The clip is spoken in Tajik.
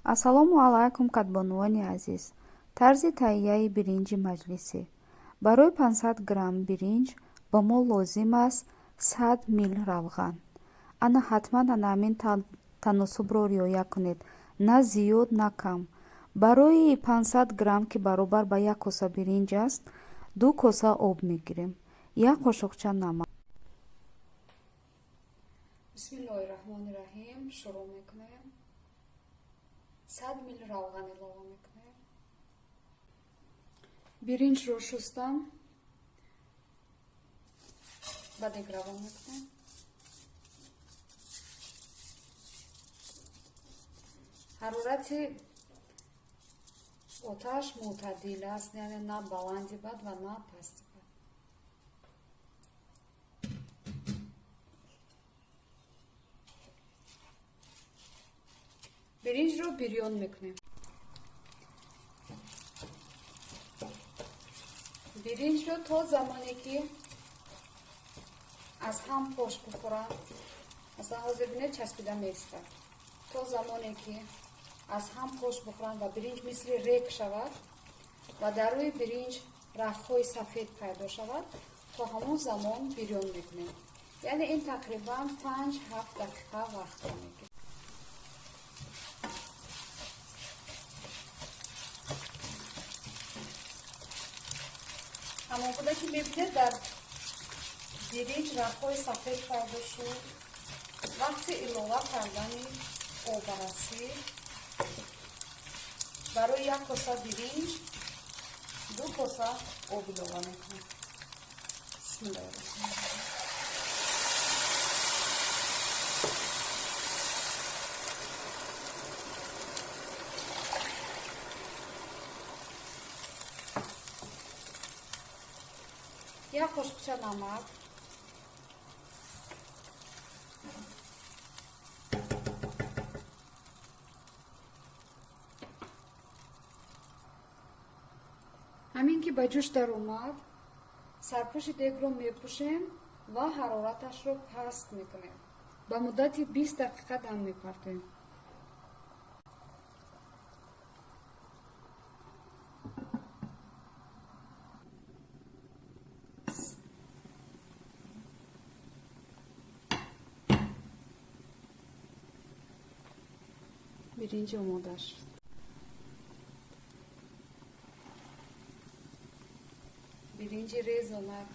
Ассалому алайкум, кадбонувони азиз! Тарзи таҳияи биринҷи маҷлисӣ. Барои 500 грамм биринҷ ба мо лозим аст 100 мил равған. Ана ҳатман ана ҳамин таносубро риоя кунед. На зиёд, на кам. Барои 500 грамм, ки баробар ба як коса биринҷ аст, 2 коса об мегирем, як қошуқча намак. Бисмиллоҳи раҳмони раҳим, шурӯъ мекунем. 100 мил равған илова мекунем. Биринҷро шустам, ба дег равон мекунем. Ҳарорати оташ мӯътадил аст, яъне на баланди бад ва на пасти бад. Биринҷро бирён мекунем. Биринҷро то замоне ки аз ҳам пош бихӯранд, масалан, ҳозир бинед, часпида меистад, то замоне ки аз ҳам пош бихӯранд ва биринҷ мисли рег шавад ва дар рӯи биринҷ рахҳои сафед пайдо шавад, то ҳамон замон бирён мекунем. Яъне ин тақрибан 5-7 дақиқа вақтро мегирад. Ҳамон буда ки мебинед, дар биринҷ рахҳои сафед пайдо шуд. Вақти илова кардани обарасӣ барои як коса биринҷ 2 коса об илова мекунем. Бисмиллоҳир. Як қошуқча намак, ҳамин ки ба ҷӯш даромад, сарпӯши дегро мепӯшем ва ҳарораташро паст мекунем. Ба муддати 20 дақиқа дам мепартоем. Биринҷ омода шуд. Биринҷи резонак.